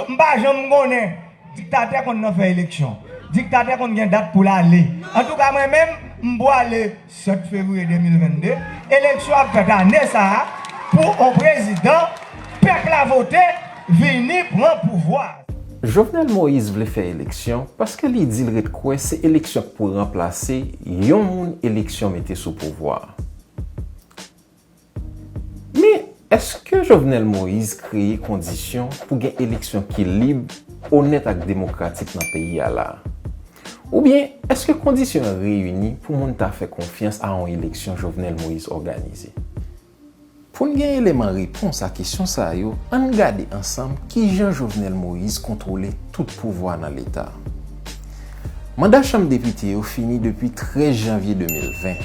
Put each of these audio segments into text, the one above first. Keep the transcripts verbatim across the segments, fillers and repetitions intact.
M pa janm konnen. Diktatè konn nan fè eleksyon. Diktatè konn gen dat pou l ale. Antouka, mwen menm, m pwale sèt fevriye de mil vennde. Eleksyon ap fèt ane sa a pou yon prezidan pèp la vote vini pran pouvwa. Jovenel Moïse vle fè eleksyon paske li di l ret kwè se eleksyon k pou ranplase yon moun eleksyon mete sou pouvwa a. Men, èske Jovenel Moïse kreye kondisyon pou gen eleksyon ki lib, onèt ak demokratik nan peyi a la a? Oubyen, èske kondisyon an reyini pou moun ta fè konfyans a yon eleksyon Jovenel Moïse òganize? Pou n gen eleman repons a kesyon sa yo, ann gade ansanm kijan Jovenel Moïse kontwole tout pouvwa nan Leta. Manda Chanm Depite yo fini depi trèz janvye de mil ven.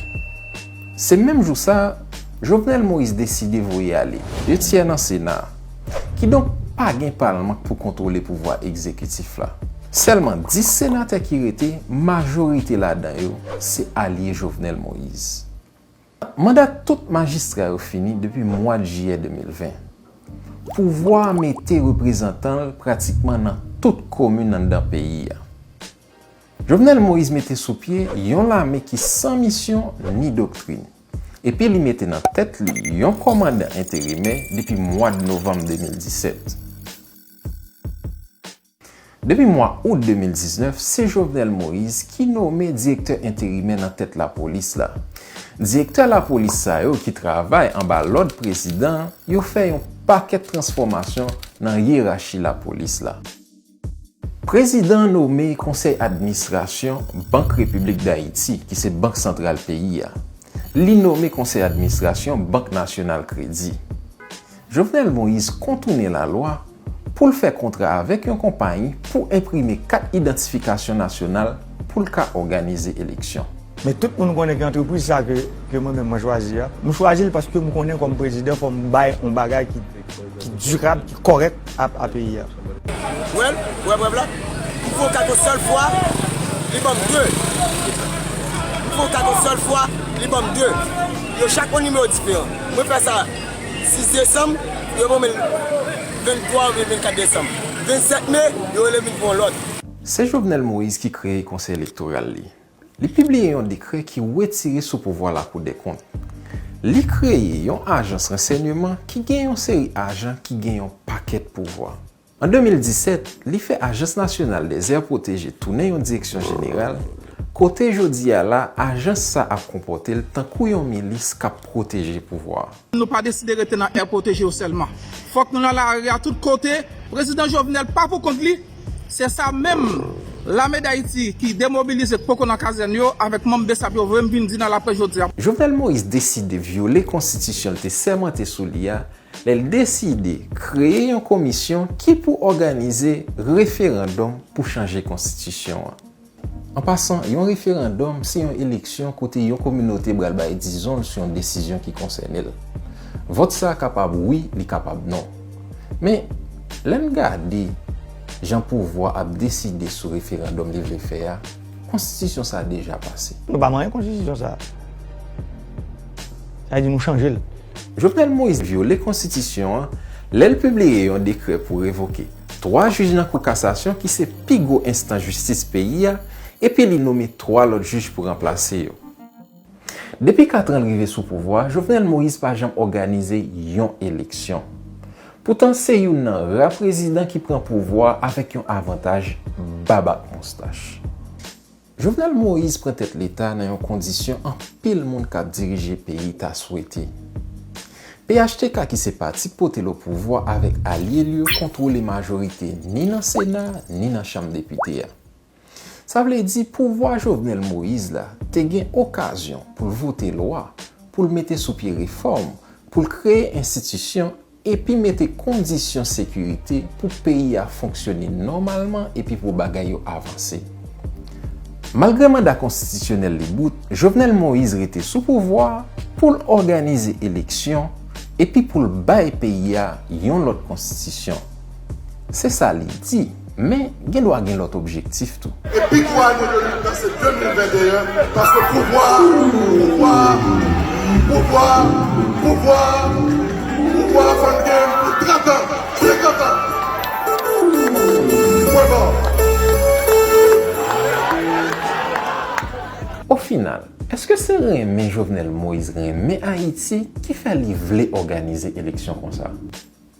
Se menm jou sa a, Jovenel Moïse deside voye ale de tyè nan Sena a. Kidonk, pa gen palman k pou kontwole pouvwa egzekitif la. Sèlman dis senatè ki rete, majorite ladan yo se alye Jovenel Moïse. Manda tout majistra yo fini depi mwa jiyè de mil ven. Pouvwa a mete reprezantan l pratikman nan tout komin anndan peyi a. Jovenel Moïse mete sou pye yon lame ki san misyon ni doktrin, epi li mete nan tèt li yon kòmandan enterimè depi mwa novanm de mil disèt. Depi mwa out de mil diznèf, se Jovenel Moïse ki nome direktè enterimè nan tèt lapolis la. Direktè lapolis sa yo ki travay anba lòd prezidan an, yo fè yon pakèt transfòmasyon nan yerachi lapolis la. Prezidan an nome konsèy administrasyon Bank Repiblik Dayiti, ki se bank santral peyi a. Li nome konsèy administrasyon Bank Nasyonal Kredi. Jovenel Moïse kontounen lalwa pou l fè kontra avèk yon konpayi pou enprime kat idantifikasyon nasyonal pou l ka òganize eleksyon. Men tout moun konnen ke antrepriz sa ke, ke mwen menm mwen chwazi a, m chwazi l paske m konnen kòm prezidan fò m bay yon bagay ki, ki dirab, ki kòrèk a, a peyi a. Wè l, wè, wè, wè la. M fè yon kat yon sèl fwa, li ban m de. M fè yon kat yon sèl fwa, li ban m de. Yo chak yon nimewo diferan. Mwen fè sa sis desanm, yo ban mwen l venntwa oubyen vennkat desanm. Vennsèt me, yo rele m vin pran lòt. Se Jovenel Moïse ki kreye Konsèy Elektoral li. Li pibliye yon dekrè ki retire sou pouvwa Lakoudèkont. Li kreye yon ajans ransèyman ki gen yon seri ajan ki gen yon pakèt pouvwa. An de mil disèt, li fè Ajans Nasyonal dè Zè Pwoteje tounen yon direksyon jeneral, kote jodi a la, ajans sa ap konpòte l tankou yon milis k ap pwoteje pouvwa a. Nou pa deside rete nan air pwoteje yo sèlman. Fòk nou nan lari a tout kote. Prezidan Jovenel pa pou kont li. Se sa menm Lame Dayiti ki demobilize k poko nan kazèn yo avèk manm BSAP yo voye m vin di nan laprès jodi a. Jovenel Moïse deside vyole konstitisyon l te sèmante sou li a lè l deside kreye yon komisyon ki pou òganize referandòm pou chanje konstitisyon an. An pasan, yon referandòm se yon eleksyon kote yon kominote pral bay dizon l sou yon desizyon ki konsène l. Vòt sa a kapab wi, li kapab non. Men, lè n gade jan pouvwa ap deside sou referandòm li vle fè a, konstitisyon sa a deja pase. Nou pa manyen konstitisyon sa a. Sa vle di nou chanje l. Jovenel Moïse vyole konstitisyon an lè l pibliye yon dekrè pou revoke twa jij nan Kou Kasasyon ki se pi gwo enstans jistis peyi a, epi li nome twa lòt jij pou ranplase yo. Depi kat an l rive sou pouvwa a, Jovenel Moïse pa janm òganize yon eleksyon. Poutan, se youn nan ra prezidan ki pran pouvwa a avèk yon avantaj bab ak moustach. Jovenel Moïse pran tèt Leta nan yon kondisyon anpil moun k ap dirije peyi ta swete. PHTK, ki se pati k pote l o pouvwa avèk alye l yo, kontwole majorite ni nan Sena, ni nan Chanm Depite a. Sa vle di pouvwa Jovenel Moïse la te gen okazyon pou l vote lwa, pou l mete sou pye refòm, pou l kreye enstitisyon epi mete kondisyon sekirite pou peyi a fonksyone nòmalman epi pou bagay yo avanse. Malgre manda konstitisyonèl li bout, Jovenel Moïse rete sou pouvwa a pou l òganize eleksyon epi pou l bay peyi a yon lòt konstitisyon. Se sa li di, men gen dwa gen lòt objektif tou. E pi gwo ane de lit nan se de mil venteyen, paske pouvwa, pouvwa, pouvwa, pouvwa, pouvwa fò n gen l pou trant an, senkant an. Èske se renmen Jovenel Moïse renmen Ayiti ki fè li vle òganize eleksyon konsa?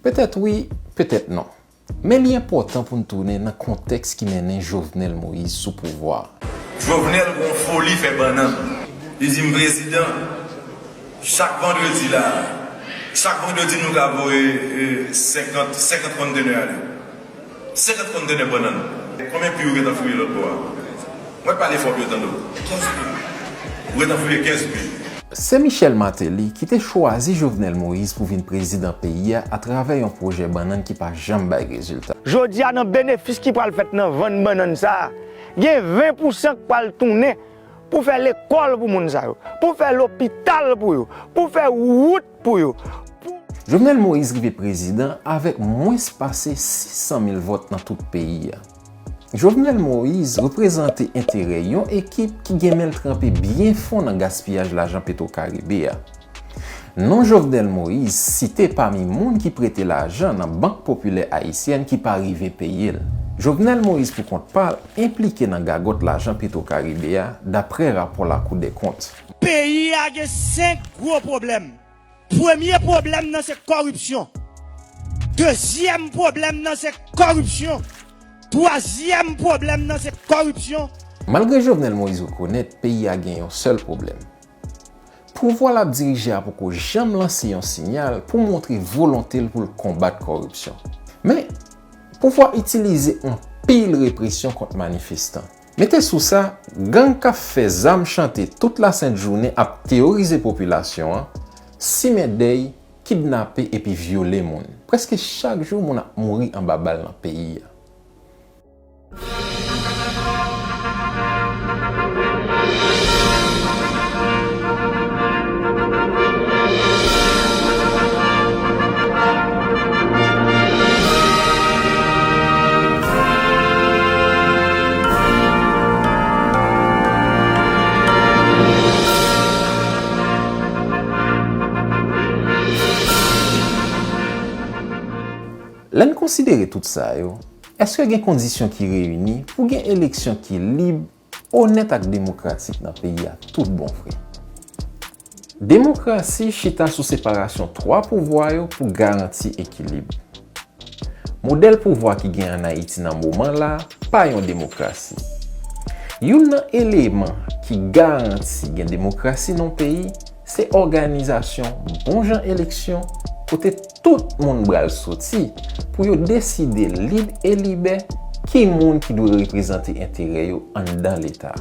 Petèt wi, petèt non. Men li enpòtan pou n tounen nan kontèks ki mennen Jovenel Moïse sou pouvwa a. Jovenel gen yon foli fè bannann. Li di m, "Prezidan, chak vandredi la, chak vandredi nou ka voye, eh, senkant, senkant kontenè ale." Senkant kontenè bannann. Konbyen pye ou gentan fouye lòt bò a? Mwen pale fò pou yo tande w. Kenz pye. Ou gentan fouye kenz pye. Se Michel Martelly ki te chwazi Jovenel Moïse pou vin prezidan peyi a atravè yon pwojè bannann ki pa janm bay rezilta. Jodi a, nan benefis ki pral fèt nan vann bannann sa a, gen ven pousan k pral tounen pou fè lekòl pou moun sa yo, pou fè lopital pou yo, pou fè wout pou yo. Pou Jovenel Moïse rive prezidan avèk mwens pase sis san mil vòt nan tout peyi a. Jovenel Moïse reprezante enterè yon ekip ki gen men l tranpe byen fon nan gaspiyaj lajan Petwokaribe a. Non Jovenel Moïse site pami moun ki prete lajan nan Bank Popilè Ayisyèn ki pa rive peye l. Jovenel Moïse pou kont pa l enplike nan gagòt lajan Petwokaribe a, daprè rapò Lakou dè Kont. Peyi a gen senk gwo pwoblèm. Premye pwoblèm nan se kòripsyon. Dezyèm pwoblèm nan se kòripsyon. Twazyèm pwoblèm nan se kòripsyon. Malgre Jovenel Moïse rekonèt peyi a gen yon sèl pwoblèm, pouvwa l ap dirije a poko janm lanse yon siyal pou montre volonte l pou l konbat kòripsyon. Men, pouvwa itilize anpil represyon kont manifestan. Mete sou sa, gang k ap fè zam chante tout lasent jounen ap teworize popilasyon an, simen dèy, kidnape epi vyole moun. Prèske chak jou, moun ap mouri anba bal nan peyi a. Lè n konsidere tout sa yo, èske gen kondisyon ki reyini pou gen eleksyon ki lib, onèt ak demokratik nan peyi a tout bon vre? Demokrasi chita sou separasyon twa pouvwa yo pou garanti ekilib. Modèl pouvwa ki gen ann Ayiti nan moman la pa yon demokrasi. Youn nan eleman ki garanti gen demokrasi nan yon peyi, se òganizasyon bon jan eleksyon kote tout moun pral soti pou yo deside lib e libè ki moun ki dwe reprezante enterè yo anndan Leta.